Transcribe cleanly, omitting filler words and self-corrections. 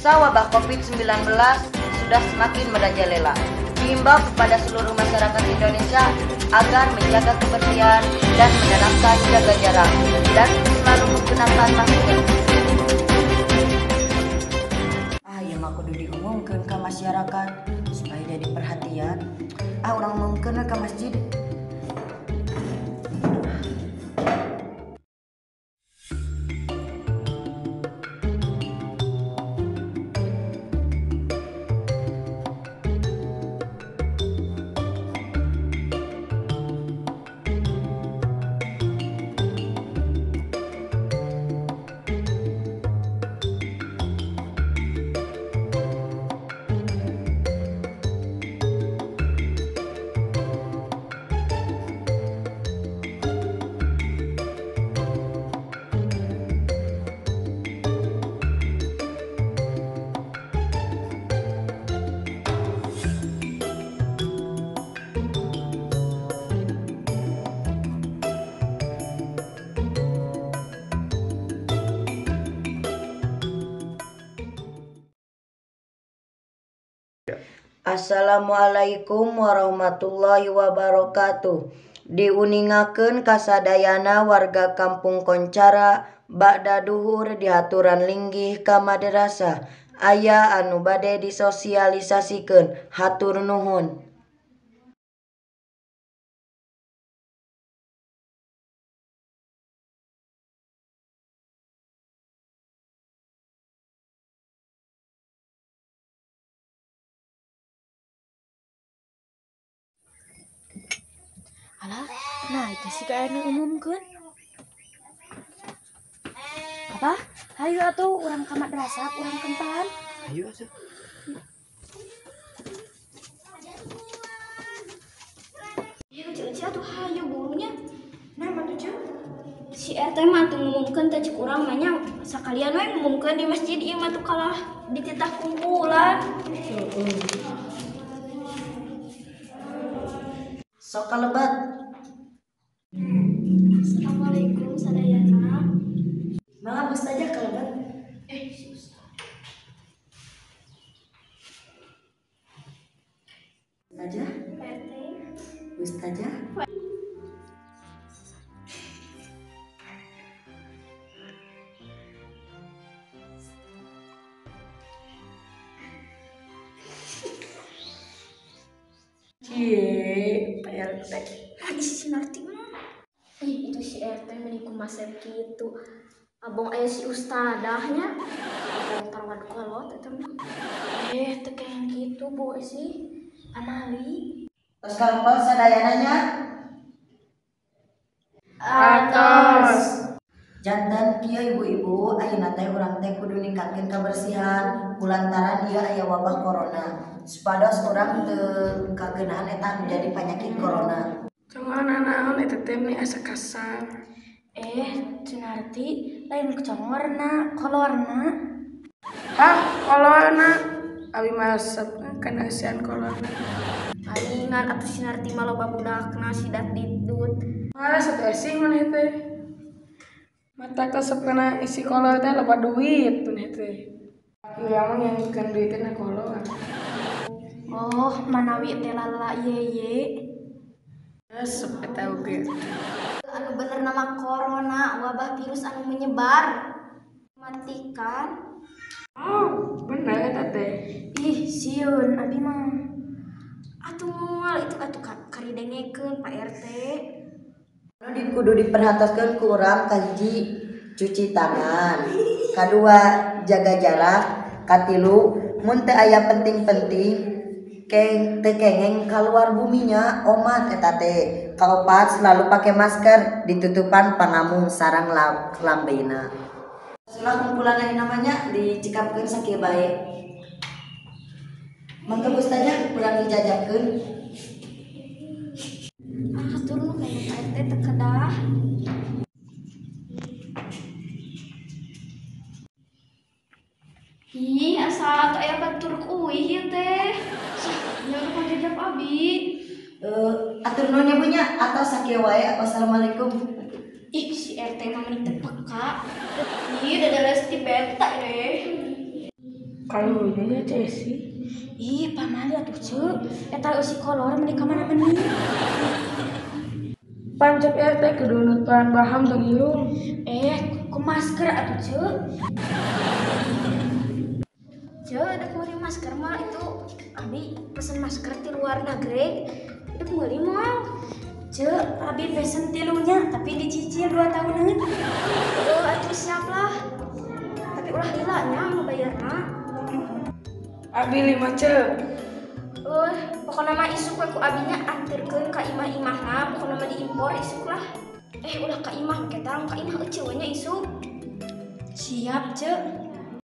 Masa wabah COVID-19 sudah semakin merajalela. Diimbau kepada seluruh masyarakat Indonesia agar menjaga kebersihan dan menerapkan jaga jarak dan selalu menggunakan masker. Ah, ieu mah kudu diumumkeun ka masyarakat supaya jadi perhatian. Ah, urang umumkeun ka masjid. Assalamualaikum warahmatullahi wabarakatuh. Diuningakeun kasadayana warga Kampung Koncara ba'da duhur dihaturan linggih ka madrasah. Aya anu bade disosialisasikeun. Hatur nuhun. Alah, nah itu sih kayaknya umumkan. Apa? Hayu atuh urang ka madrasah, urang kentan. Hayu atuh. Ya ceu atuh hayu gurunya. Nah, mah tuh si RT mah tuh ngumumkeun teh cek urang mah nya sakalian we ngumumkeun di masjid ieu mah tuh kalah dititah kumpulan. Sok kalebat. Assalamualaikum sadayana. Mangga ustazah kalebat. Si ustaz. Ustazah? Pak RT. Ustazah? Cie, Pak RT. Ah, si Narti mah. Ih, itu si RT meni kumasep kitu. Abong aya si ustadahnya. Abong tarwan kolot eta mah. Teu kayak kitu Bu sih. Pamali. Tos kalempel sadayana nya? Atos. Janten kieu ibu-ibu ayeuna teh urang teh kudu ningkatkeun kebersihan kulantaran ieu aya wabah corona. Supados urang teu kageunaan eta anu jadi penyakit corona. Congor nanaon eta teh meni asa kasar. Cunarti lain congorna, kolorna. Hah, kolorna. Abi mah resep kana eusian kolorna. Palingan atuh si Narti mah loba budakna sidat ditut. Malah satu esi maneh teh. Mata resep kana isi kolor teh loba duit maneh teh. Urang mah ngangkeun duitna kolor. Oh, manawi teh lala ye. Resep eta oge. Anu bener nama corona, wabah virus anu menyebar. Matikan. Oh, bener eta teh. Ih, sieun abi mah. Atuh moal itu atuh kari dengekeun Pak RT. Anu kudu diperhatoskeun ku urang kahiji cuci tangan, kadua jaga jarak, katilu mun teu aya penting-penting keng teu kengeng kaluar buminya omat eta teh. Kaopat selalu pakai masker ditutupan pangamung sarang lambena. Sulah kumpulan ayeuna mah nya dicikapkeun sakieu bae. Mangga ustazah kurang dijajakeun. Atur nu kayak Pak RT teu kedah. Ih, asa atuh aya batur kuih ieu teh. Sah, nya udah pangejap abi. Atur nuhun ya Bu nya atau sakieu wae. Wassalamualaikum. Ih, si RT mah meni teu peka. Ih, dada lesti beta deh. Karunya nya Ceu Esi. Ih, pamali atuh Ceu. Eta eusi kolor meuni ka mana meuni. Pan cek RT kudu nutupan baham jeung irung. Ku masker atuh Ceu. Ceu, dek meuli masker mah itu abi pesen masker ti luar negeri. Dek meuli moal. Ceu, abi pesen tilunya tapi dicicil 2 tahunan. Oh, atuh siap lah. Tapi ulah lila nya ngabayarna. Abi 5 Ceu. Pokona mah isuk we ku abinya anterkeun ka imah-imahna, pokona mah diimpor isuk lah. Ulah ka imah ke tarang ka imah euceu we nya isuk. Siap, Ceu.